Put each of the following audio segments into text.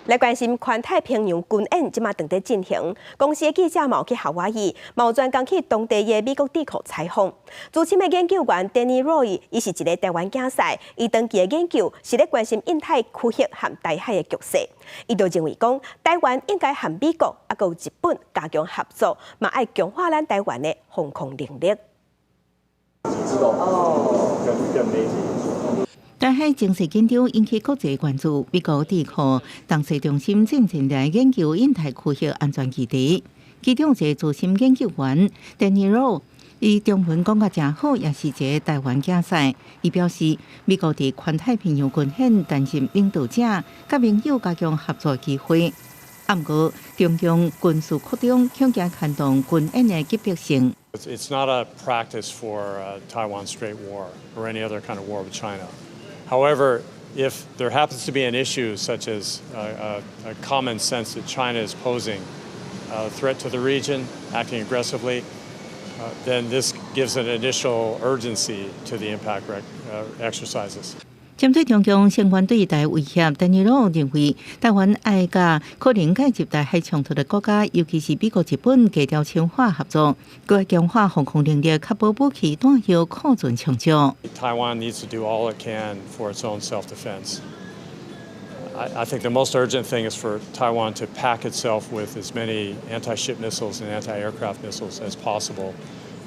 來關心環太平洋軍演，這馬正佇進行。公視的記者嘛有去夏威夷，嘛有專工去當地的美國智庫採訪。資深的研究員 Danny Roy，伊是一个台灣囝婿，伊長期的研究是咧關心印太區域和台海的局勢。伊就認為講，台灣應該和美國啊，閣有日本加強合作，嘛愛強化咱台灣的防空能力。哦。台海情勢緊張，引起國際關注。美國智庫東西中心正正來研究印太區域安全議題。其中一个資深研究員 Danny Roy，伊中文講甲誠好，也是一个台灣囝婿。伊表示，美國佇環太平洋軍演擔任領導者，佮盟友加強合作機會。啊，毋過中共軍事擴張，恐驚牽動軍演的急迫性。 It's not a practice for Taiwan Strait war or any other kind of war with China. However, if there happens to be an issue such as a common sense that China is posing a threat to the region, acting aggressively, then this gives an initial urgency to the impact exercises. 針對中共相關對台威脅，丹尼洛認為台灣愛佮可能介入台海衝突的國家，尤其是美國、日本，加強深化合作，閣強化防空能力，確保武器彈藥庫存充足。 Taiwan needs to do all it can for its own self-defense. I think the most urgent thing is for Taiwan to pack itself with as many anti-ship missiles and anti-aircraft missiles as possible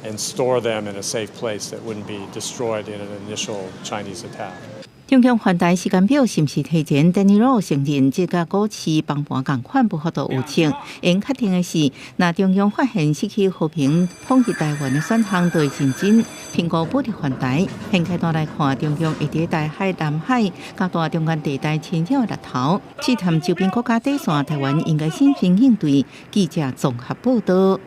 and store them in a safe place that wouldn't be destroyed in an initial Chinese attack. 中共環台時間表是毋是提前？丹尼洛承認，這佮股市崩盤仝款，無法度預測。會確定的是，若中共發現失去和平統一台灣的選項，就會認真評估武力犯台。現階段來看，中共會佇台海、南海加大中間地帶侵擾的力頭，試探周邊國家底線，台灣應該審慎應對。記者綜合報道。